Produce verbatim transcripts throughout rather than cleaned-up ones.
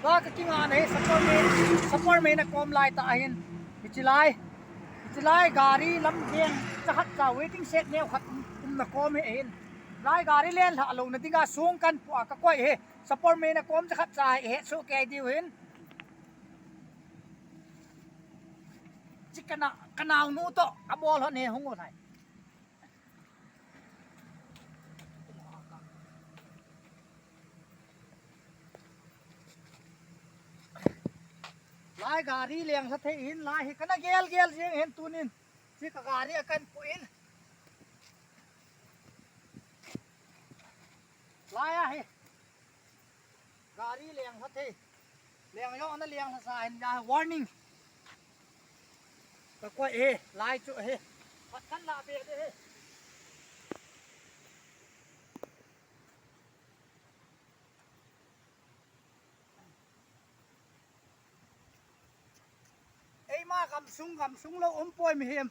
Ka ka kinga na hi, Superman, Superman a kom lai ta hin. Hichi lai. Hichi lai gari lam veng chakhat cha waiting shed neo khat um, um na kom hi hin. Lai gari len lha lo na dinga sung kan pu a ka koi hi. Superman a kom chakhat cha hi, he su ke diu hin. Chi kana, kanau nu to, a bol ho ne hung o lai. Lai gari leng sa thei hin lai hi kana gel gel jing hin tunin. Chi ka gari a kan pu in. Lai a hi. Gari leng sa thei. Leng yo na leng sa sa hin ya warning. Ka koi he, lai chu he. Pat kan la be de he. Eima gamsung, gamsung lo um poi mihem.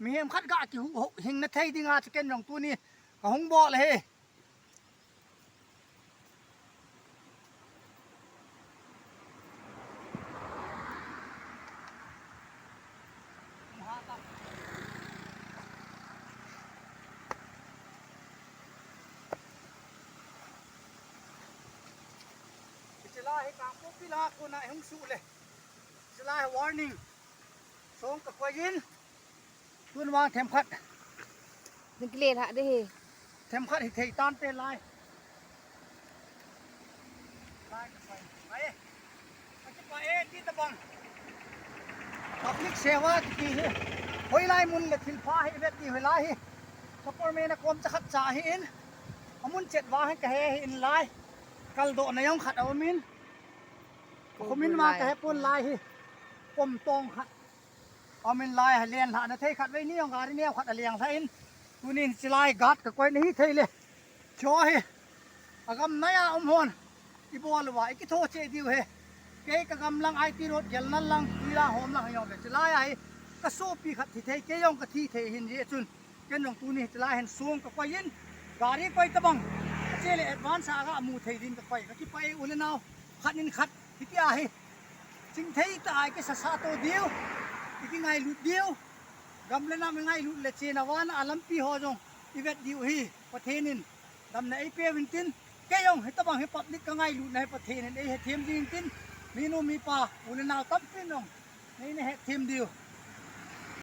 Mihem khat ga kihu, hu, hing na thei dinga chu ken jong tuni ka hung bol he. Hichi lai hi Kangpokpi la kona hung su le. Hichi lai warning. Song ka koi in. Tun vang themkhat. Ding kile lha de hi. Themkhat hi thei tante lai. Lai ka pai. Pai. Ka kipa e ti tabang. Public seva kiti hi. Hoilai mun le thilpha hi vet ti hoilai hi. Superman a kom chakhat cha hi in. Amun chet vang hi ka he hi in lai. Kaldoh na jong khat a um in. Ka khomin ma ka he pon lai hi. Kom tong khat. Amin lai ha len lha na thei khat vei ni jong gari neo khat a leng lha in. Tunin hichi lai gat ka koi na hi thei le. Cho hi. A gam nai a um hon. I bol uva, i kitho che diu he. Kei ka gam lang I T road gel nal lang, tui la hom lang hi jong ve. Hichi lai a hi. Ka sopi khat thi thei, kei jong ka thi thei hin je chun. Ken jong tuni hichi lai hin song ka koi in. Gari koi tabang. Che le advance a ga mu thei din ka koi. Ka kipa e u le nau. Khat in khat. Hiti a hi. Chingthei tah a i kisasa to diu, i kingailut diu. Gam le nam i ngailut le chena vana a lampi ho jong i vet diu hi. Pathen in damna ei peuvin tin, kei jong hitabang hi public ka ngailutna hi Pathen in ei hethem ding tin, minu mipa, u le nau tampi in jong nei na hethem diu.